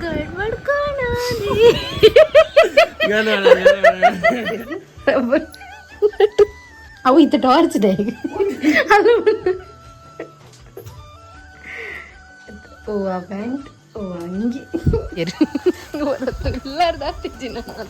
ಗಡ್ಬಡ್ ಕಾಣಾದೆ. ಅವು ಇತ್ತ ಟಾರ್ಚ್ ಇದೆ. ಓ, ಆ ಪ್ಯಾಂಟ್, ಓ ಅಂಗಿ ಎಲ್ಲಾರ್ದು. ನಾನು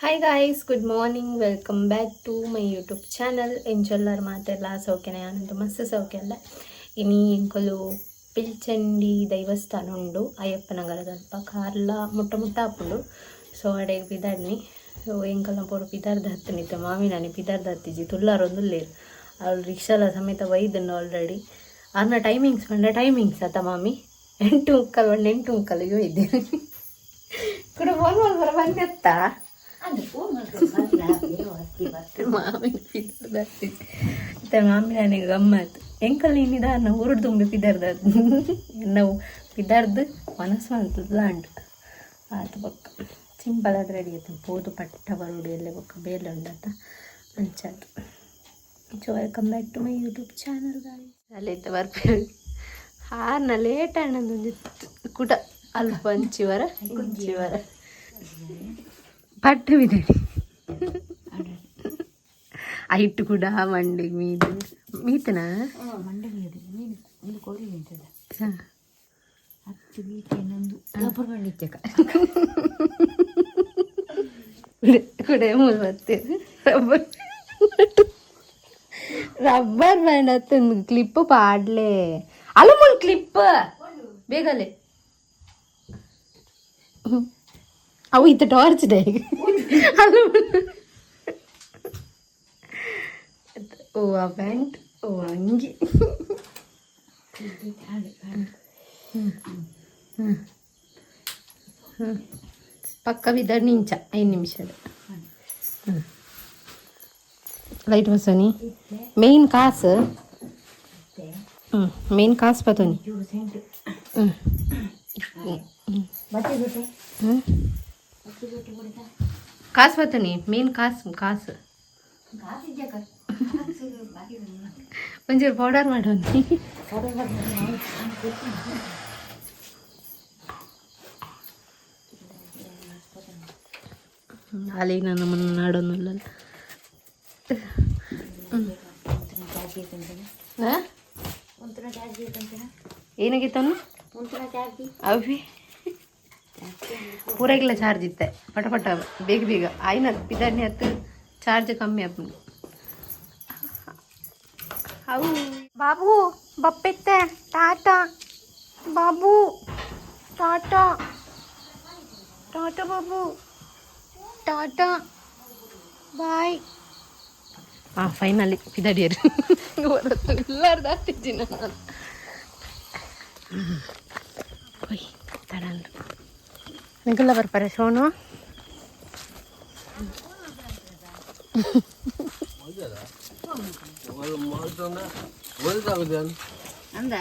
hi guys, good morning, welcome back to my YouTube channel. ಎಂಚೊಲ್ಲರ್ ಮಾತೆಲ್ಲ? ಸೌಖ್ಯನ? ಯಾನಂತೂ ಮಸ್ತ್ ಸೌಖ್ಯ ಅಲ್ಲ. ಇನಿ ಎಂಕುಲು ಪಿಲ್ಚಂಡಿ ದೈವಸ್ಥಾನ ಉಂಡು ಅಯ್ಯಪ್ಪ ನಗರದಲ್ಪ, ಕಾರ್ಲ ಮುಟ್ಟ ಮುಟ್ಟ ಆಪುಂಡು. ಸೊ ಅಡೆಗ್ ಪಿದಾಡ್ನಿ. ಸೊ ಎಂಕಲ್ನ ಪೂರ ಪಿದಾರ್ದ ಹತ್ತನಿತ್ತೆ ಮಾಮಿನಾನಿ ಪಿದಾರ್ದ ಹತ್ತಿಜಿ ತುಲ್ಲಾರೊಂದುಲ್ಲೇರು. ಅವ್ಳು ರಿಕ್ಷಾಲ ಸಮೇತ ಬೈದುಂಡು ಆಲ್ರೆಡಿ. ಅರ್ನ ಟೈಮಿಂಗ್ಸ್ ಪಂಡ ಟೈಮಿಂಗ್ಸ್ ಅತ್ತ ಮಾಮಿ, 8:45 ಪಂಡ 8:45ಗೆ ಒಯ್ದೇನೆ. ಕೂಡ ಫೋನ್ ಮಲ್ಪರ ಬಂದೆತ್ತ ಮಾಮಿ ಪಿದರ್ದ. ಇತ್ತೆ ಮಾಮಿ ನನಗೆ ಗಮ್ಮತ್. ಎಂಕಲ್ ಇನ್ನಿದಾನ ಊರುಡು ತುಂಬಿ ಪಿದರ್ದ ನಾವು ಪಿದರ್ದು ಮನಸ್ಸು ಮಲ್ತದ ಅಂಡ್ ಆತು. ಬೊಕ್ಕ ಸಿಂಪಲ್ ಆದ್ ರೆಡಿ ಆಯ್ತು. ಪೋದು ಪಟ್ಟ ಬರೋಡು ಎಲ್ಲೆ ಬೊಕ್ಕ ಬೇಲೆ ಉಂಡತ್ತ ಅಂಚಾತು. So welcome back to my YouTube channel, guys. ಅಲ್ಲೈತೆ ಬರ್ಪೇರು. ಹಾರ್ನ ಲೇಟ್ ಆಂಡ್ ಕುಟ ಅಲ್ಪ ಅಂಚಿವರ ಇಂಚಿವರ ಪಟ್ಟು ಬಿದಡಿ ಐಟ್ ಕೂಡ ಮಂಡಿ ಮೀದು ಮೀತನಾ. ಮಂಡೆ ಮೀದು ಮೀನು ಒಂದು ಕೋಳಿ ಮೀತದ ಹತ್ತು ಮೀತೆ ಇನ್ನೊಂದು ರಬ್ಬರ್ ಬಂಡಿ ಇತ್ತಕ. ಕುಡೆ ಕುಡೆ ಮೂಲು ಬರ್ತೇನೆ. ರಬ್ಬರ್ ರಬ್ಬರ್ ಬ್ಯಾಂಡ್ ಅತ್ತೊಂದು ಕ್ಲಿಪ್ ಪಾಡ್ಲೆ. ಅಲ್ಲ, ಮೂಲು ಕ್ಲಿಪ್ ಬೇಗಲೆ. ಅವು ಇತ್ತ ಟಾರ್ಚ್ ಇದೆ. ಅಲ್ಲ, ಓ ಆ ಪ್ಯಾಂಟ್, ಓ ಅಂಗಿ. ಹ್ಮ್ ಹ್ಮ್ ಪಕ್ಕ ಬಿದ್ದ ನಿಂಚ 5 ನಿಮಿಷದ ಲೈಟ್ ಬಸನಿ ಮೇನ್ ಕಾಸು. ಮೇನ್ ಕಾಸು ಪತೋನಿ. ಸೆಂಟು. ಹ್ಮ್. ಬಟ್ಟೆ ಬಟ್ಟೆ. ಹ್ಮ್. ಬಟ್ಟೆ ಬಟ್ಟೆ ಬಿಡದ. ಕಾಸು ಪತೋನಿ, ಮೇನ್ ಕಾಸು ಕಾಸು. ಕಾಸು ಇದ್ದಕ ಬಾಕಿ. ಒಂಚೂರು ಪೌಡರ್ ಮಾಡೋನಿ. ಪೌಡರ್. ಅಲ್ಲಿ ನನ್ನ ಮುನ್ನ ನಾಡೋದಿಲ್ಲ. ಚಾರ್ಜ್ ಉಂತನ ಚಾರ್ಜ್ ಅಂತೀನ. ಏನಾಗಿತ್ತನು? ಉಂತನ ಚಾರ್ಜ್. ಅವಿ ಪೂರೈಗಿಲ್ಲ ಚಾರ್ಜ್ ಇತ್ತೆ. ಪಟ ಪಟ ಬೇಗ ಬೇಗ ಆಯ್ನ ಪಿದಾಡ್ನಿ ಹತ್ತು ಚಾರ್ಜ್ ಕಮ್ಮಿ ಆಪುಂಡು ಅವು. ಬಾಬು ಬಪ್ಪೆತ್ತೆ, ಟಾಟಾ ಬಾಬು, ಟಾಟಾ ಟಾಟಾ ಬಾಬು, ಟಾಟಾ ಬಾಯ್. ಹಾಂ, ಫೈನಲಿ ಪಿದಾಡಿಯರು ಎಲ್ಲಾರ್ದು ಆಗ್ತಿದ್ದಿ ನಾನು. ಒಯ್ ತಡಂಡು ನಿಕಲ್ಲ ಬರ್ಪಾರೆ ಸೋನು. ಅಂದ.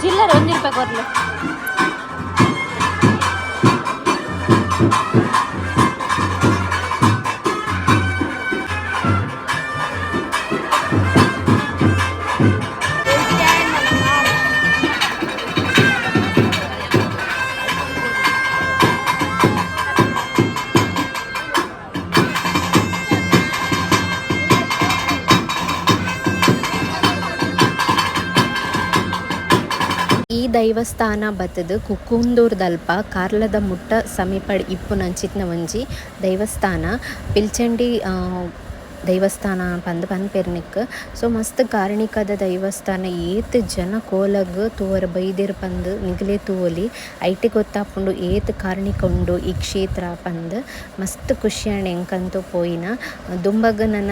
ಚಿಲ್ಲರೆ 1 ರೂಪಾಯಿ ಕೊರ್ಲು. ಈ ದೈವಸ್ಥಾನ ಬತ್ತದು ಕುಕ್ಕುಂದೂರ್ದಲ್ಪ ಕಾರ್ಲದ ಮುಟ್ಟ ಸಮೀಪಡ್ ಇಪ್ಪುನಂಚಿತ್ನ ಒಂಜಿ ದೈವಸ್ಥಾನ ಪಿಲ್ಚಂಡಿ ದೈವಸ್ಥಾನ ಪಂದ್ ಪನ್ಪೆರ್. ಸೊ ಮಸ್ತ್ ಕಾರ್ಣಿಕದ ದೈವಸ್ಥಾನ. ಏತ್ ಜನ ಕೋಲಗ್ ತೂವರೆ ಬೈದೆರ್ ಪಂದ್ ನಿಗಲೇ ತೂವೊಲಿ. ಐಟೆ ಗೊತ್ತಾಪುಂಡು ಏತ್ ಕಾರ್ಣಿಕ ಉಂಡು ಈ ಕ್ಷೇತ್ರ ಪಂದ್. ಮಸ್ತ್ ಖುಷಿ ಆಂಡ್ ಎಂಕಂತೂ ಪೋಯಿನ. ದುಂಬಗ್ ನನ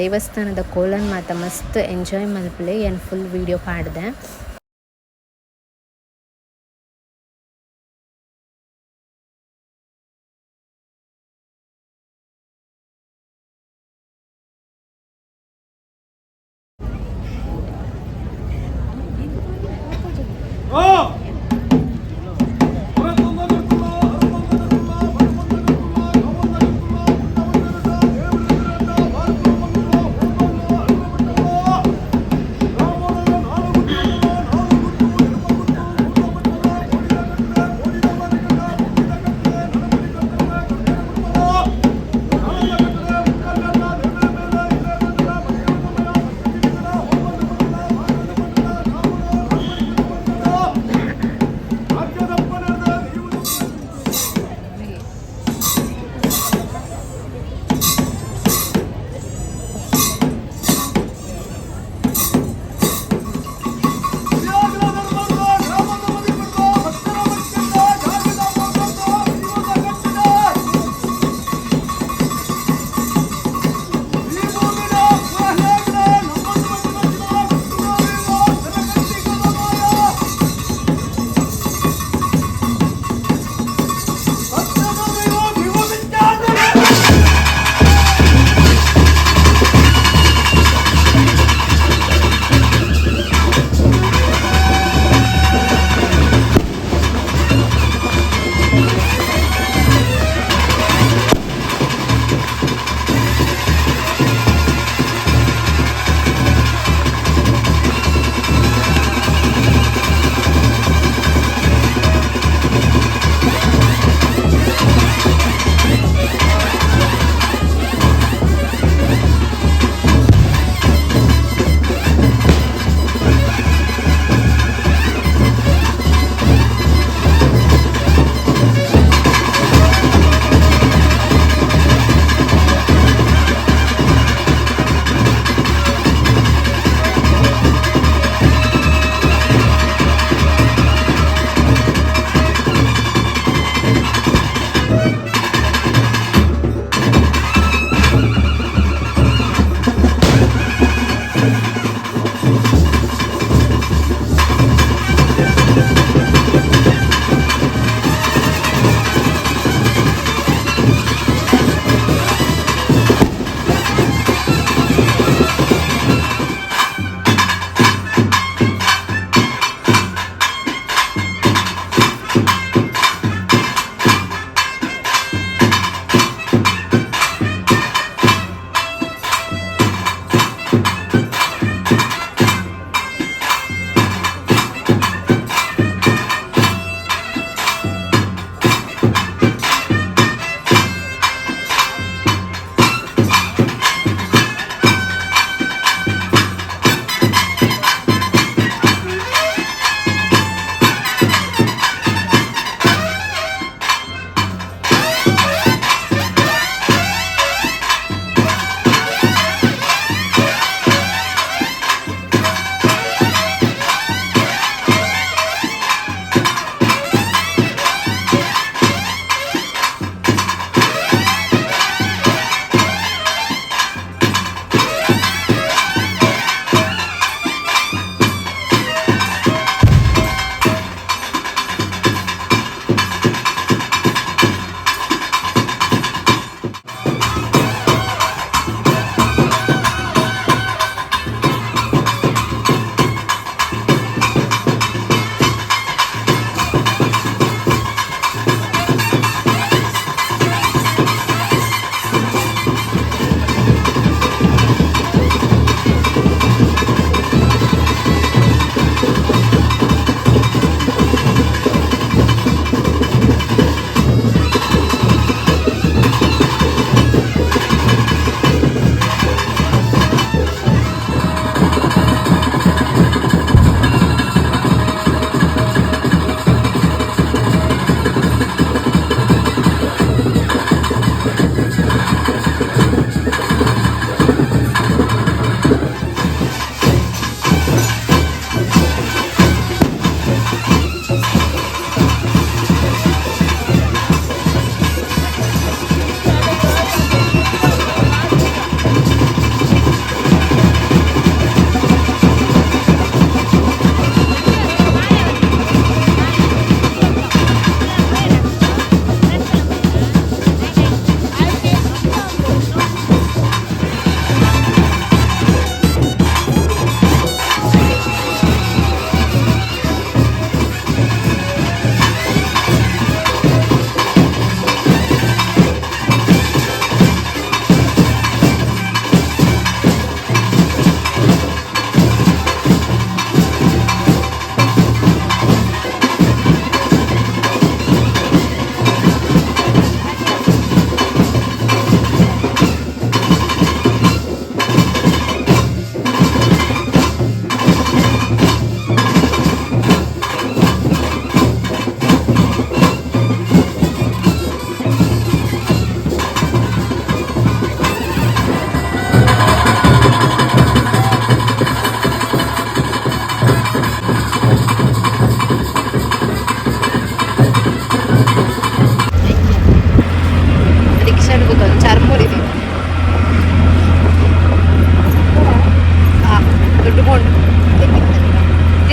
ದೈವಸ್ಥಾನದ ಕೋಲನ್ ಮಾತ ಮಸ್ತ್ ಎಂಜಾಯ್ ಮಲ್ಪುಲೆ. ಯಾನ್ ಫುಲ್ ವೀಡಿಯೋ ಪಾಡ್ದೆ.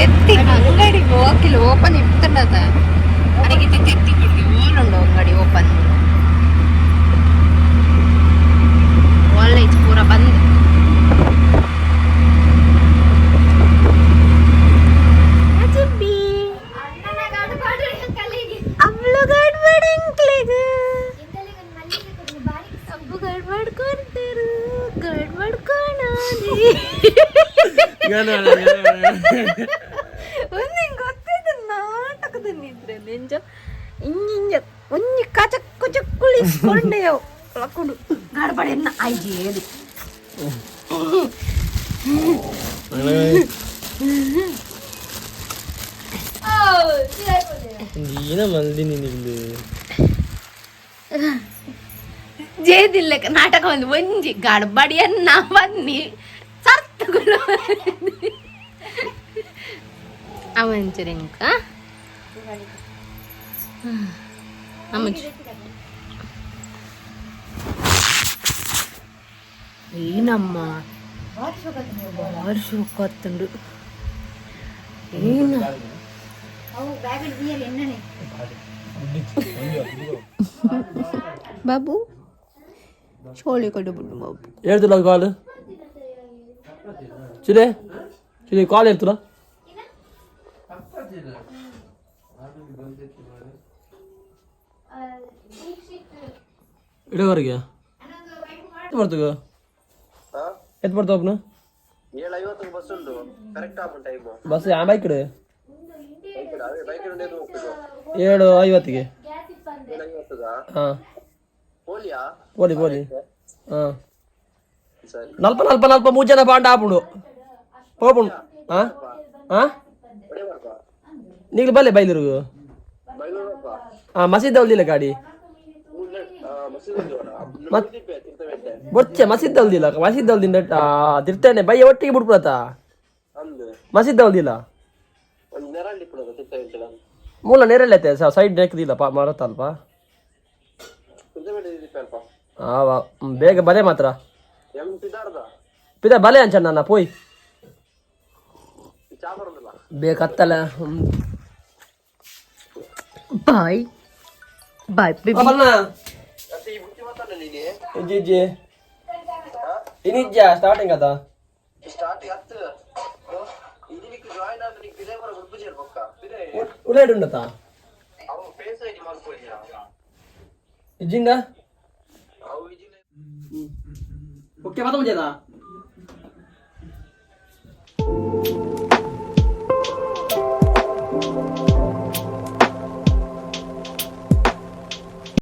ತೆತ್ತಿ ಅಂಗಡಿ ಹೋಗಿಲ್ಲ, ಓಪನ್ ಇರ್ತದ. ಅದಕ್ಕೆ ತೆತ್ತಿ ಕೊಡ್ತೀವಿ. ಓಲುಂಡು ಅಂಗಡಿ ಓಪನ್? ಕಾಲೇಜ್ ಪೂರ ಬಂದ್. ಅಜಬ್ಬಿ. ಅವ್ಳು ಗಡ್ಬಡಿ ಅಂಕ್ಲೆಗ್. ಅಬ್ಬು ಗಡ್ಬಡ್ ಕೊಡ್ತೇರು, ಗಡ್ಬಡ್ ಕೊಣಾದಿ. ಒಂದು ಗೊತ್ತಿದ್ದು ನಾಟಕದ ನಿದ್ರೆ ನೆಂಜ ಇಂಜಿಂಜ ಒಂಜಿ ಕಚಕ್ಕು ಚಕ್ಕುಳಿಸ್ಕೊಂಡೆಯವು ಒಳಕೊಂಡು ಗಡ್ಬಡಿಯನ್ನ ಐಜೇದು. ನೀನ ಮಲ್ದಿನಿ ನಿಂದು. ಜೇದಿಲ್ಲ ನಾಟಕ ಒಂದು ಒಂಜಿ ಗಡ್ಬಡಿಯನ್ನ ಬನ್ನಿ ಸರ್ತುಗಳು ಅವಂಚೂರು ಇಂಕ ಅಮ್ಮಚ್ಚು ಏನಮ್ಮ, ಬಾರಿ ಶೋಕತ್ತುಂಡು ಏನು? ಬಾಬು ಚೋಳಿ ಕೊಡು ಬಿಡು ಬಾಬು. ಹೇಳ್ತಿಲ್ಲ ಕಾಲ್ ಚಿರೆ ಚಿರೆ ಕಾಲ್ ಹೇಳ್ತಿಲ್ಲ. ಇಡೋವರೆಗೆ ಎತ್ತು ಬರ್ತಗ, ಎತ್ತು ಬರ್ತಾವ ಒಬ್ನು. 7:50ಕ್ಕೆ ಬಸ್ ಉಂಟು, ಕರೆಕ್ಟ್ ಆಪುಂಡು ಟೈಮು. ಬಸ್ ಯಾ ಬೈಕ್ ಇಡು. ಅದೇ ಬೈಕ್ ಉಂಟು, ಹೋಗ್ತದೆ. 7:50ಕ್ಕೆ. 7:50ದ? ಹಾಂ. ಪೋಲಿಯಾ? ಪೋಲಿ ಪೋಲಿ, ಹಾಂ. ಸರಿ. ನಲ್ಪ ನಲ್ಪ ನಲ್ಪ ಮೂರು ಜನ ಪಾಂಡ ಆಪುಂಡು ಪೋಪುಂಡು. ಹಾಂ ಹಾಂ. ಒಡೆ ಬರ್ಪ. ನೀವು ಬಲ್ಲೆ ಬೈಲೂರುಗು. ಬೈಲೂರಪ್ಪ. ಹಾಂ, ಮಸೀದ್ ಅಲ್ದಿಲ್ಲ ಗಾಡಿ. ಮಸೀದ್ ಬೊಚ್ಚೆ ಮಸೀದ್ ಅಲ್ದಿಲ್ಲ, ಮಸೀದ್ ಅಲ್ದಿಂದ ತಿರ್ತೇನೆ ಬೈಯ ಒಟ್ಟಿಗೆ ಬಿಡ್ಬಿಡತ್ತ. ಅಂದು. ಮಸೀದ್ ಅಲ್ದಿಲ್ಲ. ಒಂದು ನೆರಳಿ ಇಪ್ಪುನದ ತಿರ್ತ ಬೆಟ್ಟೆ. ಮೂಲ ನೇರಲ್ಲೈತೆ, ಸೈಡ್ ನೆಕ್ದಿಲ್ಲ ಪಾ ಮರತ್ತ ಅಲ್ಪ. ತಿರ್ತ ಬೆಟ್ಟೆ ಇದಿಪ್ಪೆ ಅಲ್ಪ. ಆವ ಬೇಗ ಬಲೆ ಮಾತ್ರ. ಎಂ ಪಿದಾರ್ದ. ಪಿದ ಬಲೆ ಅಂಚಣ್ಣ ಪೋಯ್. ಚಾ ಬರೋದಿಲ್ಲ. ಬೇಕತ್ತಲ್ಲ. Bye bye. ಮತ್ತೆ ಈ ಬುಟ್ಟಿ ಮಾತಾಡ ನೀನೆ. ಇಜ್ಜಿ ಇಜ್ಜಿ ಇನ್ನಿಜ್ಜ ಸ್ಟಾರ್ಟಿಂಗ್ ಅದ. ಸ್ಟಾರ್ಟಿಂಗ್ ಹತ್ತು ಇದಕ್ಕೆ ಜಾಯಿನ್ ಆದ್ರೆ ನಿಕ್ ಪಿದೆ ಬರ ಉಡುಪು ಪಕ್ಕ ಪಿದೆ. ಉಳ್ಳಾಡಿ ಉಂಡತ. ಅವು ಫೇಸ್ ಐಡಿ ಮಾಡ್ಕೊಳ್ಳಿ. ಇಜ್ಜಿಂದ. ಅವು ಇಜಿನ. ಓಕೆ, ಮತ್ತೆ ಮುಂಜಾದ.